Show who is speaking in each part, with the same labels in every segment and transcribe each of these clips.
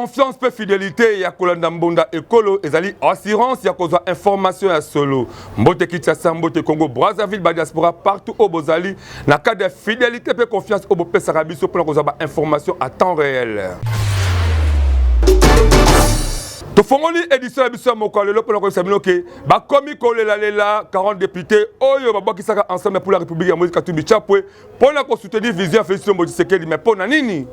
Speaker 1: Confiance mpe fidelite ya kolanda mbonda ekolo ezali assurance ya kozwa information ya solo. Mbote Kinshasa, mbote Congo Brazzaville, ba diaspora partout oyo bozali na cadre ya fidelite mpe confiance oyo bopesaka biso mpona kozwa ba information à temps réel. Tofongoli edition ya biso ya mokolo lelo mpona koyebisa bino ke bakomi kolelalela 40 députés oyo babwakisaka Ensemble pour la République ya Moïse Katumbi Chapwe mpo na kosoutenir vision ya Félix Tshilombo Tshisekedi. Mais mpo na nini?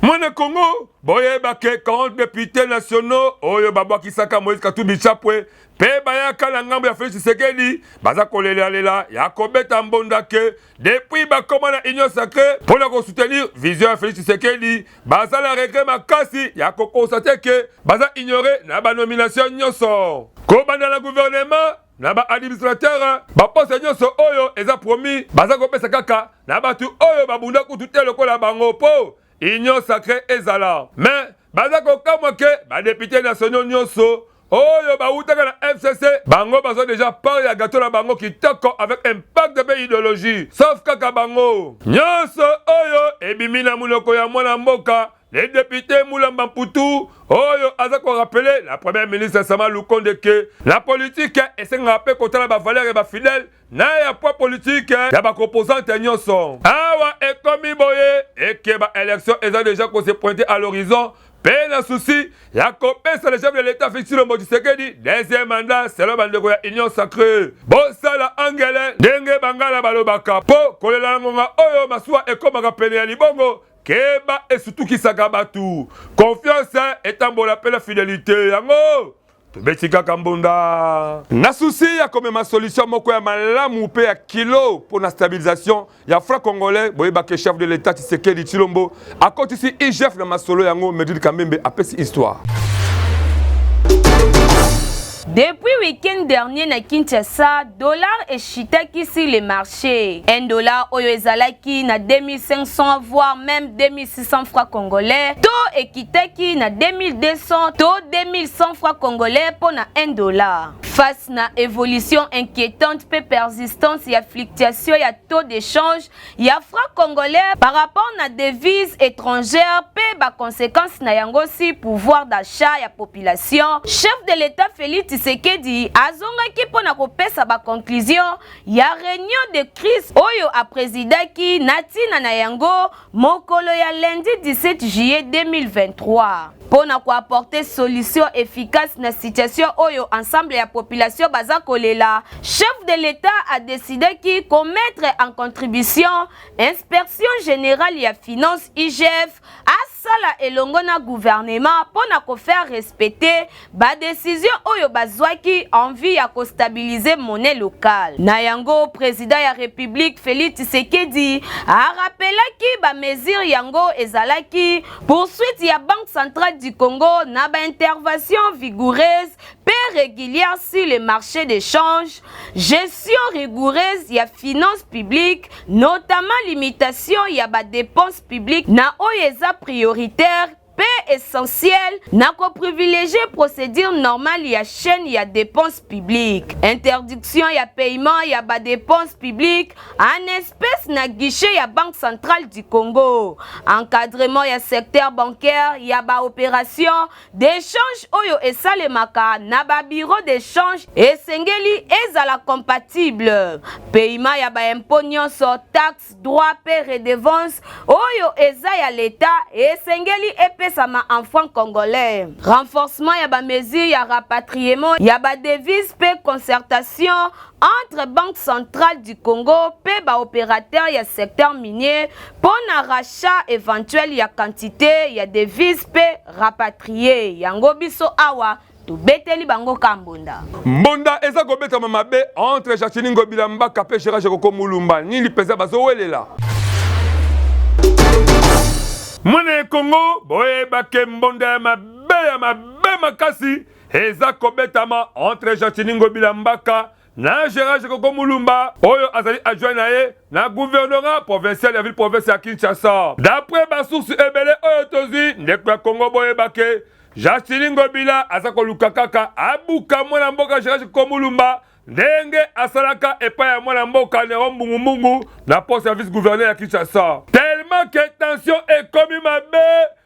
Speaker 1: Mwana Congo, boyeba ke 40 députés nationaux oyo babwakisaka Moïse Katumbi Chapwe mpe bayaka na ngambo ya Félix Tshisekedi baza kolelalela ya kobeta mbonda ke depuis bakoma na Union sacrée mpo na kosoutenir vision ya Félix Tshisekedi, baza na regret makasi ya kokonstate ke baza ignore na banomination nyonso, kobanda na gouvernement na ba administrateur. Baposte nyonso oyo eza promis, baza kopesa kaka na bato oyo babunda kutu te lokola bango mpo Union sacrée ezala. Mais baza kokamwa ke badéputé nationaux nyonso oyo bawutaka na FCC, bango bazwa déjà part ya gâteau na bango kitoko avec impact mpe idéologie, sauf kaka bango. Nyonso oyo ebimi na monoko ya mwana mboka, le député Mulamba Mputu, oyo aza korappeler la première ministre Sama Lukonde ke la politique esengaka mpe kotala bavaleur ya bafidèle na ya poids politique ya bacomposante nyonso. Awa ekomi boye eke baélection eza déjà kose pointer à l'horizon, mpe na souci ya kopesa le chef de l'État Félix Tshilombo Tshisekedi deuxième mandat selon bandeko ya Union sacrée. Bosala angele ndenge bangala balobaka, mpo kolela na ngonga oyo masuwa ekomaka pene ya libongo, keba, esutukisaka bato. Confiance etambola mpe na fidélité, yango tobeti kaka mbonda. Na souci ya komema solution moko ya malamu mpe ya kilo mpo na stabilisation ya franc congolais, boyebake chef de l'État Tshisekedi Tshilombo akotisi IGF na masolo yango. Medile Kambembe apesi histoire.
Speaker 2: Depuis week-end dernier na Kinshasa, dollar echitaki sur le marché. 1 dollar oyo ezalaki na 2500, voire même 2600 francs congolais, to ekitaki na 2200 to 2100 francs congolais mpo na 1 dollar. Face na évolution inquiétante pe persistance ya fluctuation ya taux d'échange ya franc congolais par rapport na devise étrangère pe baconséquence na yango sur pouvoir d'achat ya population, chef de l'État Félix Tshisekedi azongaki mpo na kopesa baconclusion ya réunion de crise oyo aprésidaki na ntina na yango mokolo ya lundi 17 juillet 2023, mpo na koapporter solution efficace na situation oyo ensemble ya population baza kolela. Chef de l'État adécidaki komettre en contribution Inspection générale ya finance, IGF, asala elongo na gouvernement mpo na kofaire respecter badécision oyo bazwaki en vue ya kostabiliser monnaie locale. Na yango, président ya République Félix Tshisekedi arapelaki bamesure yango ezalaki poursuite ya Banque centrale du Congo na baintervention vigoureuse mpe régulière sur le marché d'échange, gestion rigoureuse ya finance publique, notamment limitation ya badépense publique na oyo eza prioritaire mpe essentiel, na koprivilégier procédure normale ya chaîne ya dépense publique, interdiction ya paiement ya badépense publique en espèce na guichet ya Banque centrale du Congo, encadrement ya secteur bancaire ya baopération d'échange oyo esalemaka na babureau d'échange esengeli ezala compatible, paiement ya baimpôt nyonso, taxe, droit mpe redevance oyo eza ya leta esengeli epesama en franc congolais, renforcement ya bamesure ya rapatriement ya badevise mpe concertation entre Banque centrale du Congo mpe baopérateur ya secteur minier mpo na rachat éventuel ya quantité ya devise mpe rapatrié yango. Biso awa tobeteli bango ka mbonda.
Speaker 1: Mbonda eza kobetama mabe entre Jacqueline Ngobila Mbaka mpe Gérard Jekoko Mulumba. Nini mpenza bazowelela? Mwana ya Kongo, boyebake mbonda ya mabe, ya mabe makasi eza kobetama entre Jacqueline Ngobila Mbaka na Gérard Jekoko Mulumba, oyo azali adjoint na ye na gouvernorat provincial ya ville province ya Kinshasa. D'après basource ebele oyo tozwi, ndeko ya Kongo, boyebake Jacqueline Ngobila aza koluka kaka abuka mwana mboka Gérard Jekoko Mulumba, ndenge asalaka epai ya mwana mboka Nero Mbungumbungu na poste ya vice gouverneur ya Kinshasa. Tellement Tellement que tension ekomi mabe,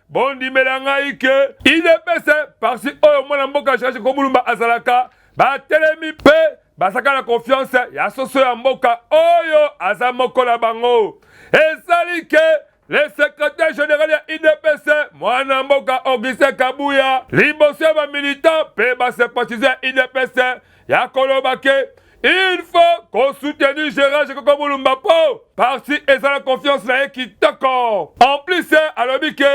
Speaker 1: bondimela ngai ke UDPS, parti oyo mwana mboka Gérard Kobulumba azalaka, batelemi mpe bazalaka na confiance ya soso ya mboka oyo aza moko na bango. Ezali ke le secrétaire général ya UDPS, mwana mboka Augustin Kabuya, liboso ya bamilitant mpe basympathisant ya UDPS, ya koloba ke il faut kosoutenir Gérard Jekoko Mulumba mpo parti eza na confiance na ye kitoko. En plus, alobi ke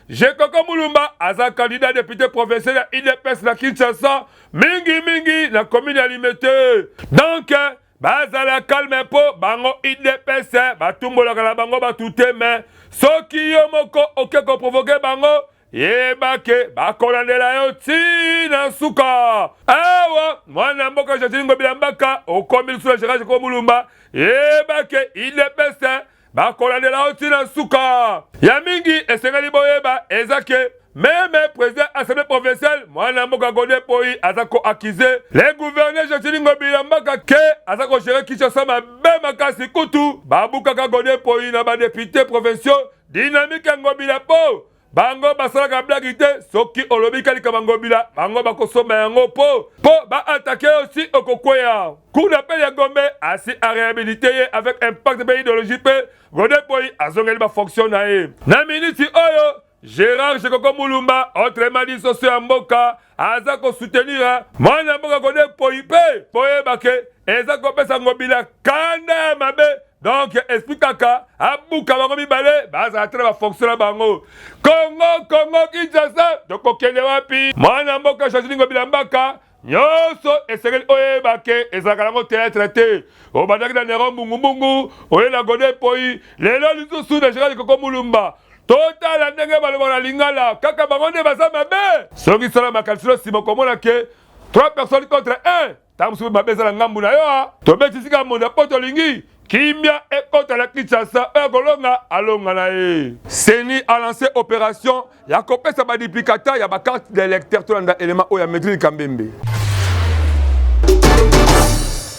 Speaker 1: Jekoko Mulumba aza candidat député provincial ya UDPS na Kinshasa, mingimingi na commune ya Limete. Donc bazala calme mpo bango UDPS batumbolaka na bango batu te, me soki yo moko oke koprovoke bango, yeba ke bakolandela yo ti na suka. Awa mwana mboka Gentiny Ngobila Mbaka okomi lisusu na Gérard Jekoko Mulumba, yeba ke UDPS bakolandela yo ti na suka. Ya mingi esengeli boyeba eza ke meme président assemblée provinciale, mwana mboka Godé Mpoyi, aza koaccuser le gouverneur Gentiny Ngobila Mbaka ke aza kogérer Kinshasa mabe makasi. Kutu babukaka Godé Mpoyi na badéputé provinciaux dynamique ya Ngobila, mpo bango basalaka blague te. Soki olobi kalika Ngobila, bango bakosomba yango mpo baattaquer yo si okokweya. Cour d'appel ya Gombe asi aréhabilité ye avec impact mpe idéologie, mpe Godé Mpoyi azongeli bafonction na ye. Na miniti oyo, Gérard Jekoko Mulumba, autrement dit soso ya mboka, aza kosoutenir mwana mboka Godé Mpoyi, mpe boyeba ke eza kopesa Ngobila kanda ya mabe. Donc esprit kaka abuka bango mibale, bazala te na bafonction na bango. Kongo, Kongo Kinshasa, tokokende wapi? Mwana mboka Gentiny Ngobila Mbaka, nyonso esengeli oyeba ke ezalaka nango théâtre te. Obandaki na Néron Mbungumbungu, oye na Godé Mpoyi, lelo lisusu na Gérard Koko Mulumba. Totala ndenge balobaka na lingala, kaka bango nde baza mabe. Soki sala makanisi nsima, okomona ke 3 personnes contre 1, ntango mosusu mabe eza na ngambu na yo. Tobeti sika monda mpo tolingi kimia ekota na Kinshasa. Oyo akolonga, alonga na ye. CENI a lancé opération ya kopesa baduplicata ya bacarte d'électeur. Tolanda élément oyo ya Maîtrise Kambembe.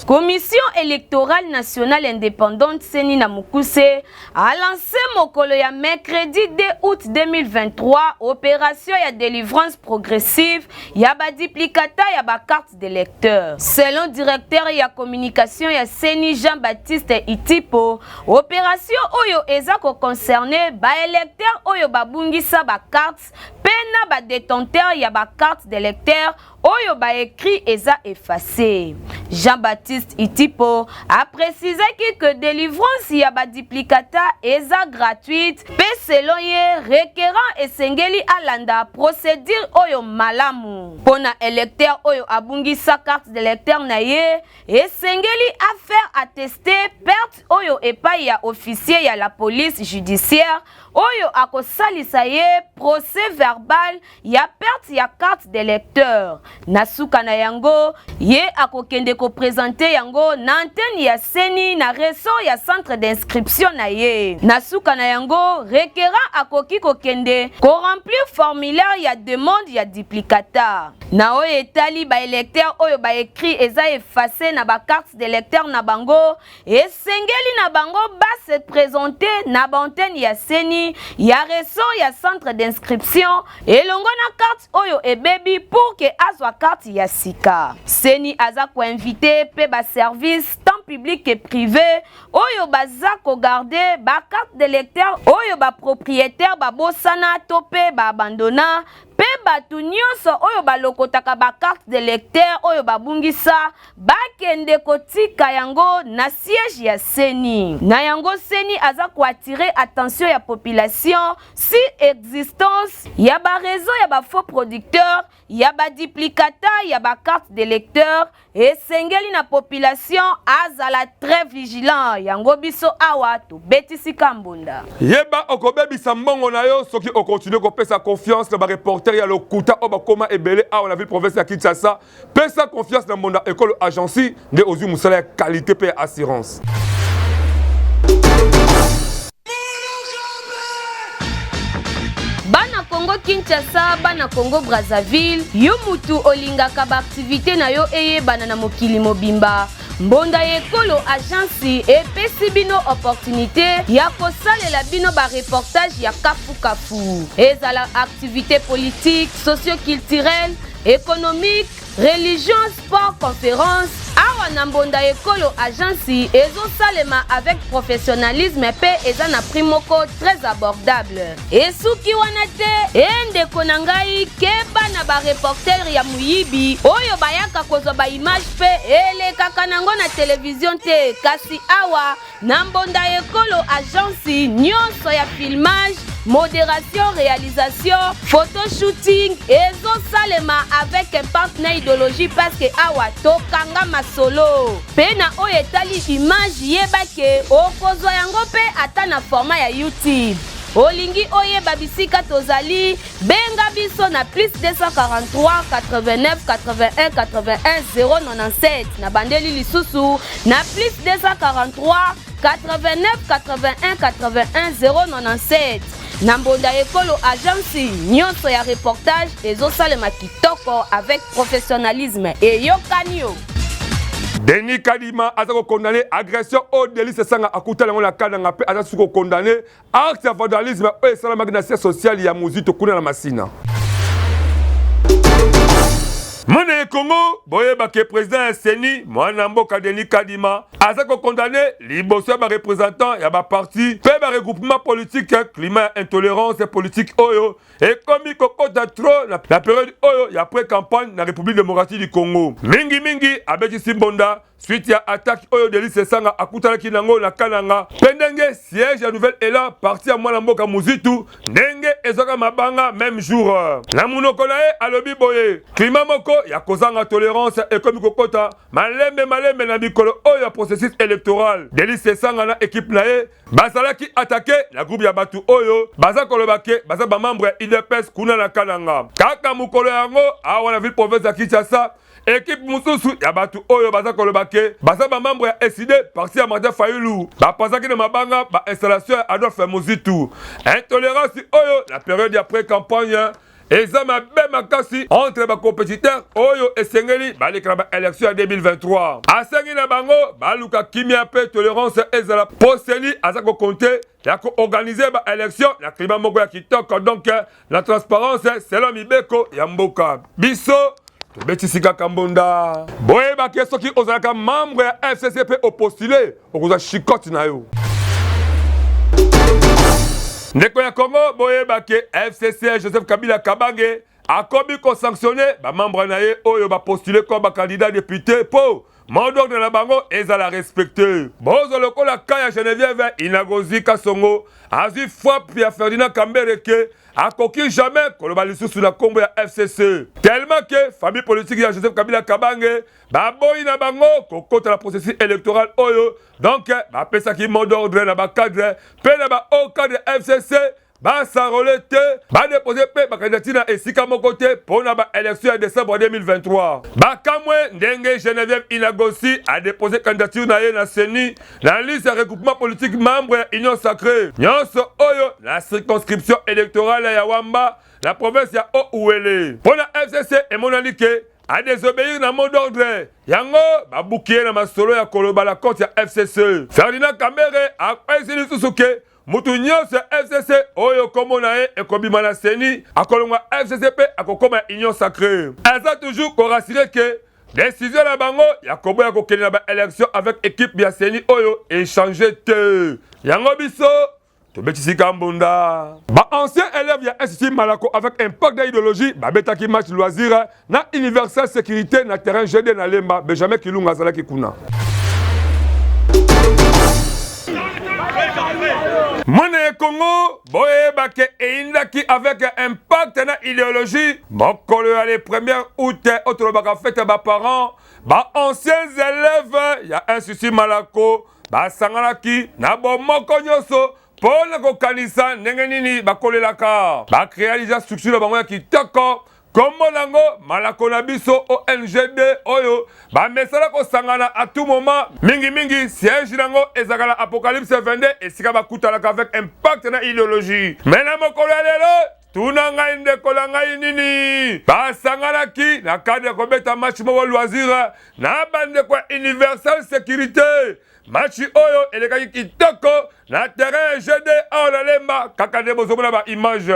Speaker 2: Commission électorale nationale indépendante, CENI na mokuse, a lancé mokolo ya mercredi 2 août 2023 opération ya délivrance progressive ya baduplicata ya bacarte d'électeur. Selon directeur ya communication ya CENI, Jean-Baptiste Itipo, opération oyo eza koconcerner baélecteur oyo babungisa bacarte mpe na badétenteur ya bacarte d'électeur oyo baécrit eza effacé. Jean-Baptiste Itipo aprécisaki que délivrance ya baduplicata eza gratuite, mpe selon ye, requérant esengeli alanda procédure oyo malamu. Mpo na électeur oyo abungisa carte d'électeur na ye, esengeli afaire attester perte oyo epai ya officier ya la police judiciaire oyo akosalisa ye procès verbal ya perte ya carte d'électeur. Na suka na yango, ye akokende koprésenter yango na antenne ya CENI na ressort ya centre d'inscription na ye. Na suka na yango, requérant akoki kokende koremplir formulaire ya demande ya duplicata. Na oyo etali baélecteur oyo baécrit eza effacé na bacarte d'électeur na bango, esengeli na bango base présenter na baantenne ya CENI ya ressort ya centre d'inscription elongo na carte oyo ebebi pour ke azwa carte ya sika. CENI aza koinviter mpe baservice tant public ke privé oyo baza kogarder bacarte d'électeur oyo bapropriétaire babosana to mpe baabandonna, mpe bato nyonso oyo balokotaka bacarte d'électeur oyo babungisa, bakende kotika yango na siège ya CENI. Na yango, CENI aza koattirer attention ya population sur existence ya baréseau ya bafaux producteur ya baduplicata ya bacarte d'électeur. Esengeli na population azala très vigilant. Yango biso awa tobetisika mbunda.
Speaker 1: Yeba, okobebisa mbongo na yo soki okontinue kopesa confiance na bareporter ya lokuta oyo bakóma ebele awa na ville province ya Kinshasa. Pesa confiance na Mbonda Ekolo Agence, nde ozwi mosala ya qualité mpe ya assurance.
Speaker 2: Bana Congo Kinshasa, bana Congo Brazzaville, yo mutu olingaka baaktivité na yo eyebana na mokili mobimba. Mbonda ya Ekolo Agence epesi bino opportunité ya kosalela bino ba reportage ya kafukafu, ezala activité politique, socio-culturelle, économique, religion, sport, conférence. Awa na Mbonda ya Ekolo Agence ezosalema avec professionnalisme mpe eza na prix moko très abordable. Esuki wana te, e ndeko na ngai, keba na ba reporter ya moyibi oyo bayaka kozwa ba image mpe elekaka nango na televizio te. Kasi awa na Mbonda Ekolo Agence, nyonso ya filmage, modération, réalisation, photo shooting ezosalema avec impact na idéologie, parce que awa tokanga masolo. Mpe na oyo etali image, yeba ke okozwa yango mpe ata na format ya YouTube. Olingi oyeba bisika tozali, benga biso na plus 243 89 81 81 097. Na bandeli lisusu, na plus 243 89 81 81 097. Na Mbonda Ekolo Agence, nyonso ya reportage ezosalema kitoko avec professionnalisme. Eyokani yo.
Speaker 1: Denis Kadima aza kocondamner agression oyo Delly Sesanga akutana yango na Kananga, mpe aza suki kocondamner acte ya vandalisme oyo esalamaki na siège social ya Muzito kuna na Masina. Mwana ya Kongo, boyebake président ya CENI, mwana mboka Denis Kadima, aza kocondamner liboso ya bareprésentant ya baparti mpe baregroupement politique climat ya intolérance politique oyo ekomi kokota trop na période oyo ya pré campagne na République démocratique du Congo. Mingimingi abetisi mbonda suite ya attaque oyo Delly Sesanga akutanaki nango na Kananga, mpe ndenge siège ya Nouvel Élan, parti ya mwana mboka Muzitu, ndenge ezwaka mabanga même jour. Na monoko na ye alobi boye: climat moko ya kozanga tolérance ekomi kokota malembe malembe na mikolo oyo ya processus électoral. Delly Sesanga na équipe na ye bazalaki attaqué na groupe ya bato oyo baza koloba ke baza bamembre ya UDPS kuna na Kananga. Kaka mokolo yango, awa na ville province ya Kinshasa, équipe mosusu ya bato oyo baza koloba ke baza bamembre ya ECiDé, parti ya Martin Fayulu, bapazaki na mabanga bainstallation ya Adolphe Muzitu. Intolérance oyo na période ya pré campagne eza mabe makasi entre bacompétiteur oyo esengeli baleka na baélection ya 2023. Asengi na bango baluka kimia mpe tolérance ezala, mpo CENI aza kocompter ya koorganiser baélection na climat moko ya kitoko, donc na transparence selon mibeko ya mboka. Biso tobetisi kaka mbonda. Boyebaki soki ozalaka membre ya FCC mpe opostule, okozwa chicotte na yo. Ndeko ya Kongo, boyebaki FCC Joseph Kabila Kabange akomi kosanctionner bamembre na ye oyo bapostule comme bacandidat député, mpo mot d'ordre na bango ezala respecté. Bozwa lokola ka ya Geneviève Inagozi Kasongo, azwi frappe ya Ferdinand Kambere ke akoki jamais koloba lisusu na nkombo ya FCC, tellement ke famille politique ya Joseph Kabila Kabange baboyi na bango kokota na processus électoral oyo. Donc bapesaki mot d'ordre na bacadre mpe na bahaut cadre FCC bas'enrôler te, badéposer mpe bacandidature na esika moko te mpo na baélection ya décembre 2023. Bakamwe ndenge Geneviève Inagosi adéposer candidature na ye na CENI na liste ya regroupement politique membre ya Union sacrée, nyonso oyo na circonscription électorale ya Wamba na province ya Haut-Uele. Mpo na FCC, emonani ke adésobéir na mot d'ordre yango, babuki ye na masolo ya koloba la compte ya FCC. Ferdinand Kambere akwesi lisusu ke mutu nyonso ya FCC oyo kombo na ye ekobima na CENI akolongwa FCC mpe akokóma ya Union sacrée. Aza toujours korassurer ke décision na bango ya koboya kokende na baélection avec équipe ya CENI oyo echanger te. Yango biso tobetisika mbunda. Baancien élève ya Institut Malako avec impact d'idéologie babetaki match loisir na Universal Sécurité na terrain GD na Lemba. Benjamin Kilunga azalaki kuna. Mwana ya Kongo, boyebake eyindaki avec impact na idéologie mokolo ya le 1er août oyo tolobaka fête ya baparents. Baanciens élèves ya Institut Malako basanganaki na bomoko nyonso mpo na kokanisa ndenge nini bakolelaka. Bacréa déjà structure na bango ya kitoko, kombo nango Malako na biso ONGD, oyo bamesala kosangana à tout moment. Mingimingi siège nango ezalaka na Apocalypse 22, esika bakutanaka avec impact na idéologie. Mais na mokolo ya lelo Tuna ngai ndeko na ngai nini basanganaki na cadre ya kobeta match moko loisir na bandeko ya Universal Securite. Match oyo elekaki kitoko na terrain GD awa na Lemba, kaka nde bozomona ba image.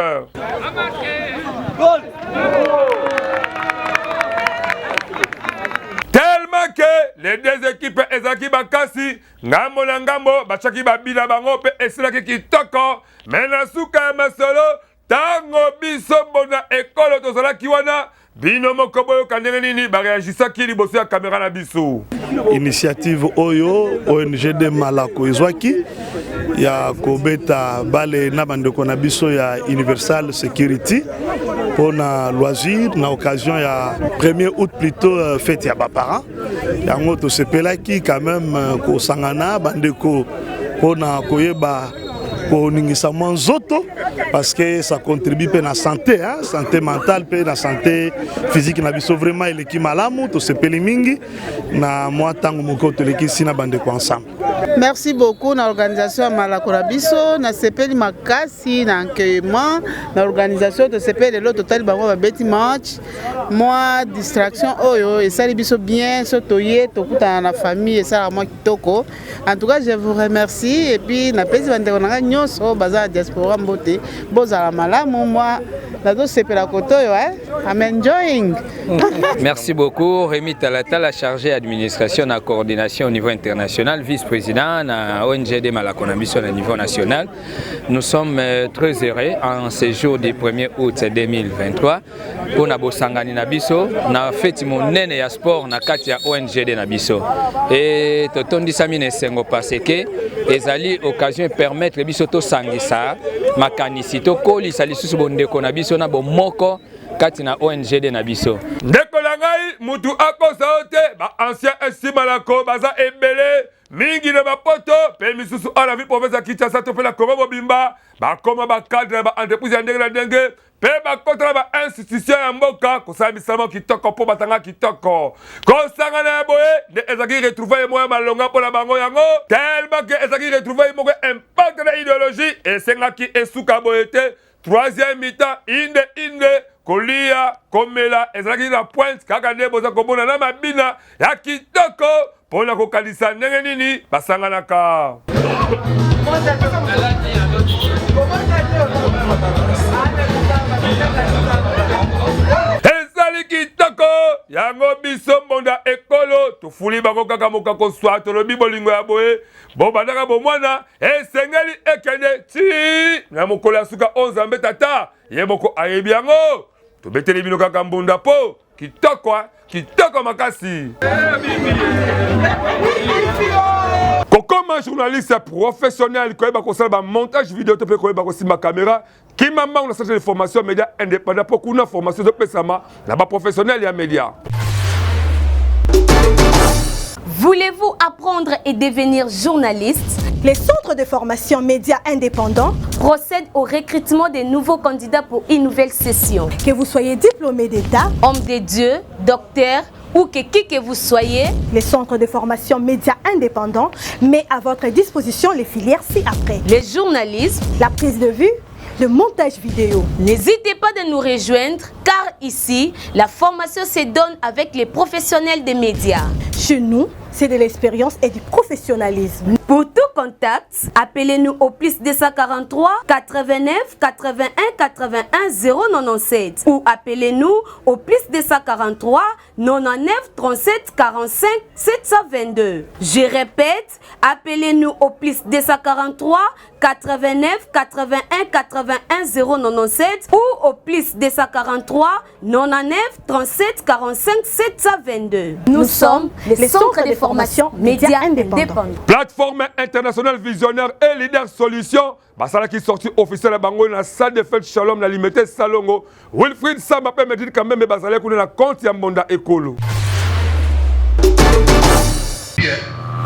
Speaker 1: Tellement que les deux équipes ezalaki makasi ngambo na ngambo, batiaki babi na bango mpe esilaki kitoko. Me na suka ya masolo, ntango biso mbona ekolo tozalaki wana, bino moko boyoka ndenge nini bareagisaki liboso ya kamera na biso.
Speaker 3: Initiative oyo ONGD Malako ezwaki ya kobeta bale na bandeko na biso ya Universal Security mpo na loisir na occasion ya 1er août plutôt euh, fête ya baparents yango tosepelaki quand même euh, kosangana bandeko mpo na koyeba koningisa mwa nzoto parce que ça contribue mpe na santé hein? santé mentale mpe na santé physique na biso vraiment eleki malamu tosepeli mingi na mwa ntango moke tolekisi na bandeko ensemble.
Speaker 4: Merci beaucoup na organisation ya malako na biso nasepeli makasi na accueillement na organisation tosepeli lelo totali bango babeti match mwa distraction oyo esali biso bien so toye tokutana na famille esalaka mwa kitoko. En tout cas, je vous remercie et puis napesi bandeko na ngai nyonso baza na diaspora mbote bozala malamu moi nazosepela kote oyo eh? I'm enjoying.
Speaker 5: Merci beaucoup Rémi Talatala chargé administration na coordination au niveau international, vice-président na ONG de Malako na biso na niveau national. Nous sommes euh, très heureux en ce jour du 1er août 2023 mpo na bosangani na biso na feti monene ya sport na kati ya ONGD na biso e totondisami na esengo parce que ezali occasion epermettre biso tosangisa makanisi tokolisa lisusu bondeko na biso na bomoko kati na ONGD na biso.
Speaker 1: Ndeko na ngai mutu akosa yo te, ba ancien SC Malako baza ebele mingi na bapoto mpe misusu awa na ville province ya Kinshasa to mpe na Congo mobimba bakoma ba cadre ya ba entreprise ya ndenge na ndenge mpe bakota na ba institution ya mboka kosala misala kitoko mpo batanga kitoko. Kosangana ya boye nde ezalaki retrouvaille moko ya malonga mpo na bango yango tellement ke ezalaki retrouvaille moko impact na idéologie esengaki esuka boye te. Troisième mi-temps inde inde kolia komela ezalaki na pointe kaka nde boza komona na mabina ya kitoko mpo na kokanisa ndenge nini basanganaka. Ezali kitoko yango biso mbonda ekolo tofuli bango kaka mokako swa tolobi bolingo ya boye bobandaka bomwana esengeli ekende ti na mokolo ya suka oyo Nzambe tata ye moko ayebi yango tobeteli bino kaka mbunda mpo Kitoko, kitoko makasi. Kokoma journaliste professionnel koyeba kosala ba montage video to mpe koyeba kosimba kamera kima mbangu na centre de formation media indépendant mpo kuna formation ezopesama na ba professionnel ya media.
Speaker 2: Voulez-vous apprendre et devenir journaliste?
Speaker 6: Les centres de formation médias indépendants
Speaker 2: procèdent au recrutement des nouveaux candidats pour une nouvelle session.
Speaker 6: Que vous soyez diplômé d'État,
Speaker 2: homme de Dieu, docteur ou que qui que vous soyez,
Speaker 6: les centres de formation médias indépendants met à votre disposition les filières ci-après.
Speaker 2: Le journalisme,
Speaker 6: la prise de vue, le montage vidéo.
Speaker 2: N'hésitez pas de nous rejoindre car ici, la formation se donne avec les professionnels des médias.
Speaker 6: Chez nous, c'est de l'expérience et du professionnalisme.
Speaker 2: Pour tout contact, appelez-nous au plus 243 89 81 81 097 ou appelez-nous au plus 243 99 37 45 722. Je répète, appelez-nous au plus 243 89 81 81 097 ou au plus 243 99 37 45 722.
Speaker 6: Nous, Nous sommes les, les centres de formation médias indépendants.
Speaker 1: Plateforme internationale visionnaire et leader solution basalaki sortie officielle ya bango na salle de fête Shalom na Limete Salongo. Wilfried Samba mpe Medine Kamembe bazalaki kuna na compte ya Mbonda Ekolo.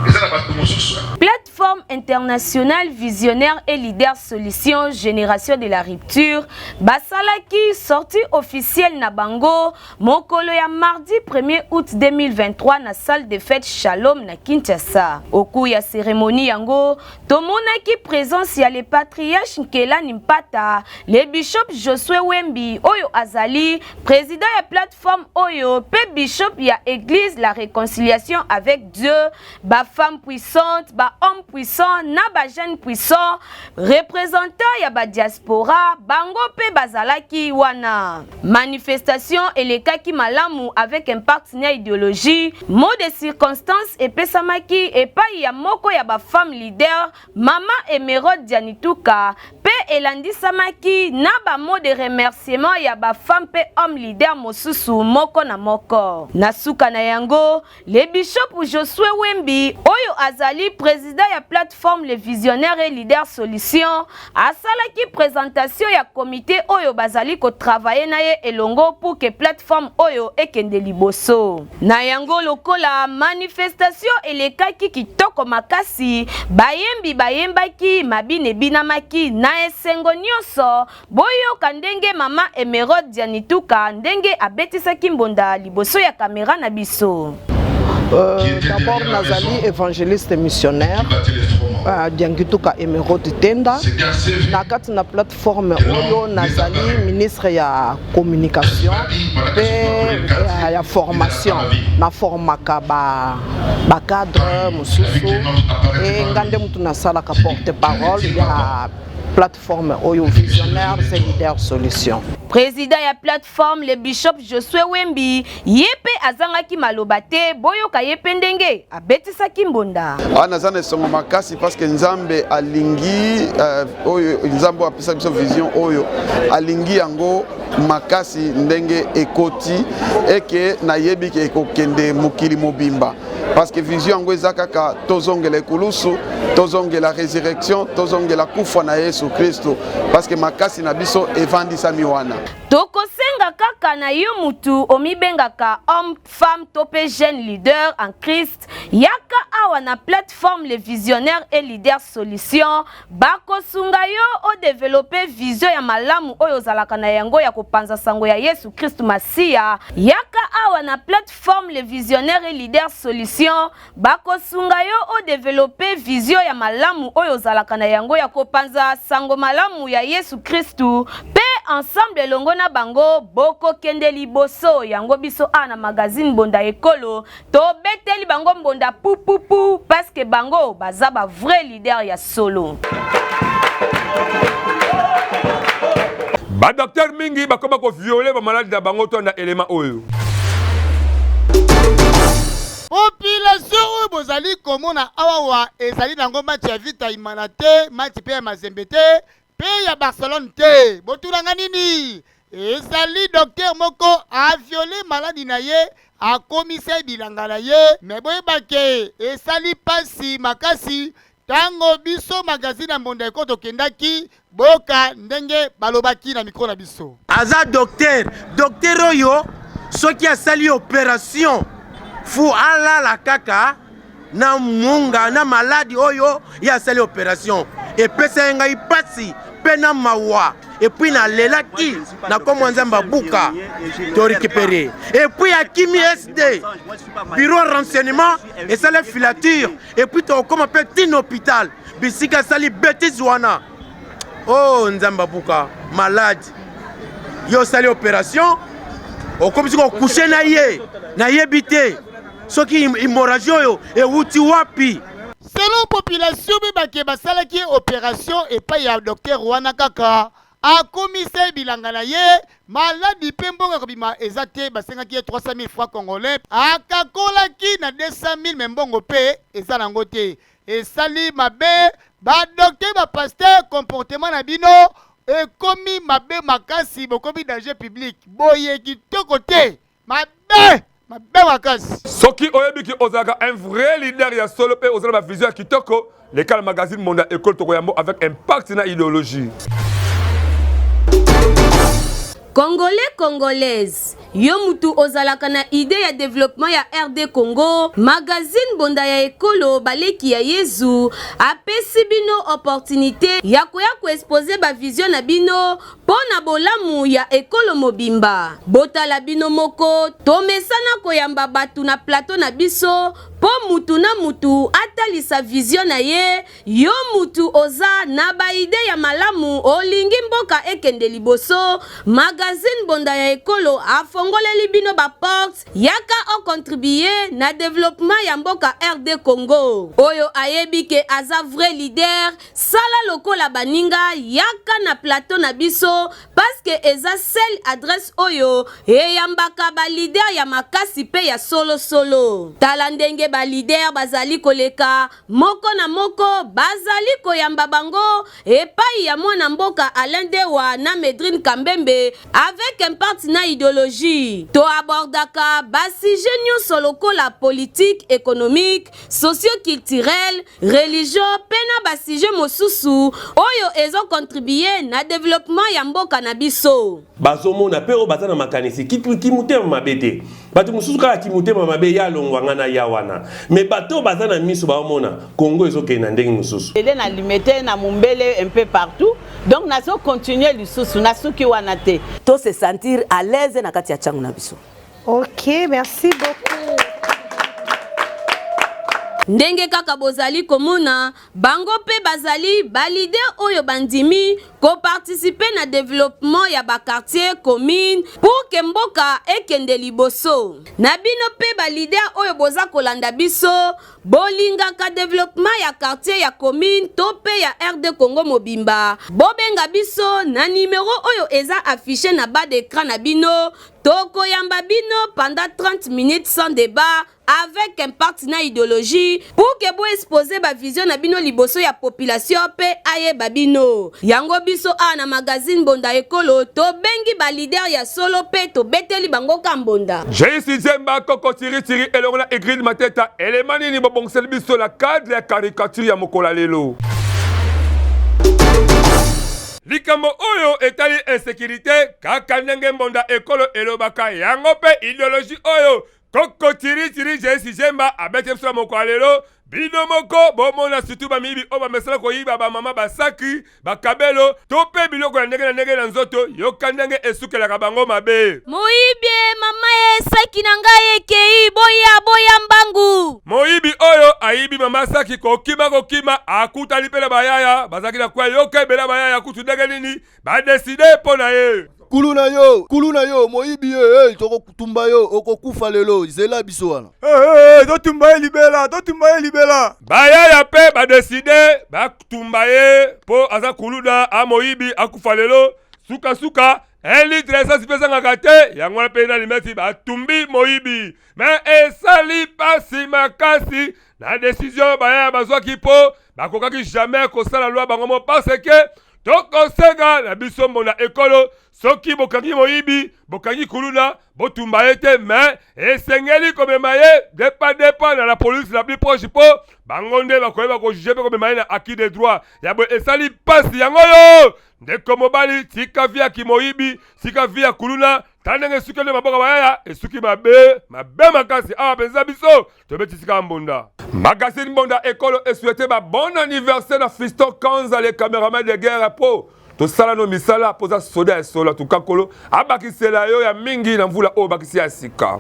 Speaker 7: Eza na bato mosusu.
Speaker 2: Plateforme internationale visionnaire et leader solution génération de la rupture basalaki sortie officielle na bango mokolo ya mardi 1er août 2023 na salle de fête Shalom na Kinshasa. Au cours ya cérémonie yango, tomonaki présence ya le patriarche Nkelani Mpata, le bishop Josué Wembi oyo azali président ya plateforme oyo pe bishop ya église la réconciliation avec Dieu, ba femmes puissantes, ba hommes puissants na ba jeunes puissants, représentant ya ba diaspora, bango pe bazalaki wana. Manifestation elekaki malamu avec impact na idéologie, mot de circonstance epesamaki epai ya moko ya ba femmes leader, mama Emeraude Dianituka, pe elandisamaki na ba mots de remerciement ya ba femmes pe hommes leaders mosusu moko na moko. Na suka na yango, Le Bishop Josue Wembi, oyo azali president ya plateforme Le Visionnaire et Leader Solution, asalaki presentation ya comite oyo bazali ko travailler na ye elongo pour que plateforme oyo ekende liboso. Na yango lokola manifestation elekaki kitoko makasi, bayembi bayembaki, mabina ebinamaki na esengo nionso. Boyoka ndenge mama Emeraude Dianituka ndenge abetisaki mbonda liboso ya camera na biso.
Speaker 8: D'abord nazali évangéliste missionnaire Diangituka Emeraude Tenda na kati na plateforme oyo nazali ministre ya communication pe ya formation na formaka ba ba cadre mosusu e nga nde mutu nasalaka porte parole ya plateforme oyo visionnaire c'est leader solution.
Speaker 2: Président ya plateforme le bishop Josué Wembi ye pe azangaki maloba te, boyoka ye pe ndenge abetisaki mbonda.
Speaker 9: Ah, naza na esengo makasi parce que Nzambe alingi oyo Nzambe oyo apesa biso vision oyo alingi yango makasi ndenge ekoti eke nayebi ke ekokende mokili mobimba parce que vision yango eza kaka tozongela ekulusu, tozongela resurrection, tozongela kufa na Yesu Kristo parce que makasi na biso evandisami wana.
Speaker 2: Tokosenga kaka na yo mutu omibengaka homme, femme to pe jeune leader en Christ, yaka awa na plateforme le visionnaire et leader solution, bakosunga yo o developper vision ya malamu oyo ozalaka na yango ya kopanza sango ya Yesu Kristo Masiya. Yaka awa na plateforme le visionnaire et leader solution, bakosunga yo o developper vision ya malamu oyo ozalaka na yango ya kopanza sango malamu ya Yesu Kristu, pe ensemble elongo na bango bokokende liboso. Yango biso awa na magazine Mbonda Ekolo tobeteli bango mbonda pupupu parce que bango baza ba vrai leader ya solo.
Speaker 1: Ba docteur mingi bakoma ko violer ba malade na bango to na element oyo.
Speaker 10: Population oyo bozali komona awawa ezali nango match ya Vita Imana te, match pe ya Mazembe te, pe ya Barcelone te. Botuna nga nini? Ezali docteur moko a viole maladi na ye, akomisa ye bilanga na ye. Mais boyeba ke esali pasi makasi tango biso magazine ya Mbonda Eko tokendaki boyoka ndenge balobaki na micro na biso.
Speaker 11: Aza docteur, docteur oyo soki asali operation fu alala kaka na munga na maladi oyo ye asali operation epesa ye ngai pasi mpe na mawa epuis nalelaki na komwa nzambe abuka to récupere epuis akimi sd bureau renseignement esali filature epuis tokokoma mpe tina hôpital bisika asali betise wana o oh, nzambe abuka malade yo osali operation okomisi kokushe na ye nayebi te soki hémorragie oyo ewuti wapi.
Speaker 10: Selon population mpe bake basalaki ye operation epai ya docteur wana kaka akomisa ye bilanga na ye maladi mpe mbongo ya kobima eza te basengaki ye 300 000 francs congolais akakolaki na 200 000 me mbongo mpe eza nango te esali mabe ba docteur ba pasteur comportement na bino ekomi mabe makasi bokomi danger public boye kitoko te mabe mabe makasi.
Speaker 1: Soki oyebi ki ozalaka un vrai leader ya solo pe oza na ba vision ya kitoko, leka na magazine Monda Ecole tokoyambo avec impact na ideologie.
Speaker 2: Congolais Congolaise, yo mutu ozalaka na idee ya developpement ya RD Congo, magazine Mbonda ya Ekolo Baleki ya Yezu apesi bino opportunite ya koya ko exposer ba vision na bino mpo na bolamu ya ekolo mobimba. Botala bino moko, tomesana koyamba batu na plateau na biso mpo mutu na mutu atalisa vision na ye. Yo mutu oza na ba idee ya malamu olingi mboka ekende liboso, magazine Mbonda ya Ekolo afongoleli bino ba portes, yaka o contribuer na developpement ya mboka RD Congo. Oyo ayebi ke aza vrai leader, sala lokola baninga yaka na plateau na biso parce que eza seule adresse oyo eyambaka ba leader ya makasi pe ya solo solo. Tala ndenge ba leader bazali koleka Moko na moko bazali koyamba bango epayi ya mwana mboka Alain Dewa na Medrine Kambembe avec impact na ideologie. To abordaka ba sujets nionso lokola politique, economique, socio-culturel, religion pe na ba sujets mosusu oyo ezo contribuer na developpement ya mboka na biso.
Speaker 7: Bazomona pe oyo baza na makanisi kimotema mabe te. Bato mosusu kaka kimotema mabe ya longwa nga na ya wana. Mais bato oyo baza na miso baomona Congo ezokende na ndenge mosusu.
Speaker 12: Ele na limete na mumbele un peu partout donc nazo continuer lisusu nasuki wana te.
Speaker 13: To se sentir à l'aise na kati ya tshangu na biso.
Speaker 6: Ok, merci beaucoup.
Speaker 2: Ndenge kaka bozali komona, bango pe bazali ba leader oyo bandimi ko participer na developpement ya ba quartiers, communes pour que mboka ekende liboso. Na bino pe ba leader oyo boza kolanda biso, bolingaka developpement ya quartier, ya commune to pe ya RD Congo mobimba, bobenga biso na numero oyo eza affiche na bas d'ecran na bino, tokoyamba bino pendant 30 minutes sans debat, avec impact na ideologie pour que bo exposer ba vision na bino liboso ya population pe ayeba bino. Yango biso awa na magazine Mbonda Ekolo tobengi ba leader ya solo pe tobeteli bango ka mbonda.
Speaker 1: JC Zemba Koko Tiri Tiri elongo na Ingrid Mateta elema nini bobongiseli biso na cadre ya caricature ya mokolo ya lelo. Likambo oyo etali insecurite kaka ndenge Mbonda Ekolo elobaka yango mpe ideologie oyo Koko tiri tiri JC Zemba abeti biso na mokolo ya lelo. Bino moko bomona surtout bamiyibi oyo bamesana koyiba bamama basaki, bakabelo to mpe biloko ya ndenge na ndenge na nzoto. Yoka ndenge esukelaka bango mabe.
Speaker 2: Moyibi e mama e saki na ngai ekei boya boya mbangu.
Speaker 1: Moyibi oyo ayibi mama saki kokima kokima akutani mpe na bayaya bazalaki na kwa. Yoka ebele ya bayaya kutu ndenge nini ba decide mpo na ye.
Speaker 14: Kulu na yo, kulu na yo, moyibi ye, hey, tokotumba yo, okokufa lelo, zela biso wana.
Speaker 15: Hey, hey, totumba ye libela, totumba ye libela.
Speaker 1: Bayaya mpe ba decide batumba ye mpo aza kuluda, a moyibi, akufa lelo. Sukasuka un litre essence mpe ezangaka te, yango wana mpe na limeti batumbi moyibi. Mais esali pasi makasi na decision bayaya bazwaki mpo bakokaki jamais kosala loi bango mo parce que tokosenga na biso mbona ekolo soki bokangi moyibi bokangi kuluna botumba ye te mais esengeli komema ye depa depa na la police la plus proche mpo bango nde bakoyeba kojuge mpe komema ye na acquis de droit ya boye esali mpasi yango yo ndeko mobali tika vi ya kimoyibi tika vi ya kuluna ta ndenge esuki nde maboko bayaya esuki mabe mabe makasi awa mpenza biso tobeti sika mbonda magazine mbonda ekolo esouhaite ba bon anniversaire na fiston kanza le cameraman de guerre po tosala no misala mpo oza soda ya solo atuka nkolo abakisela yo ya mingi na mvula oyo bakisi ya sika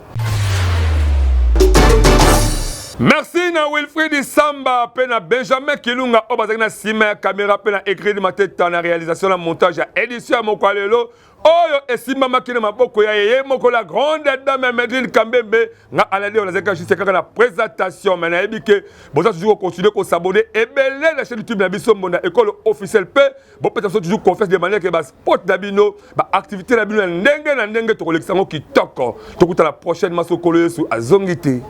Speaker 1: Merci na Wilfried Samba pe na Benjamin Kilunga oyo bazalaki na nsima ya kamera pe na Egrid Mateta na réalisation na montage ya édition ya mokwa lelo oyo esimbamaki na maboko ya ye moko la grande dame Medrine Kambembe nga alali oyo nazalaki juste kaka na présentation mais nayebi ke boza toujours kocontinue kosabonne ebele na chaîne YouTube na biso Mbonda Ekolo officiel pe bopesa biso toujours confiance de manière ke ba spot na bino ba activité na bino ya ndenge na ndenge tokolekisa yango kitoko tokutana prochainement sokolo Yesu azongi te.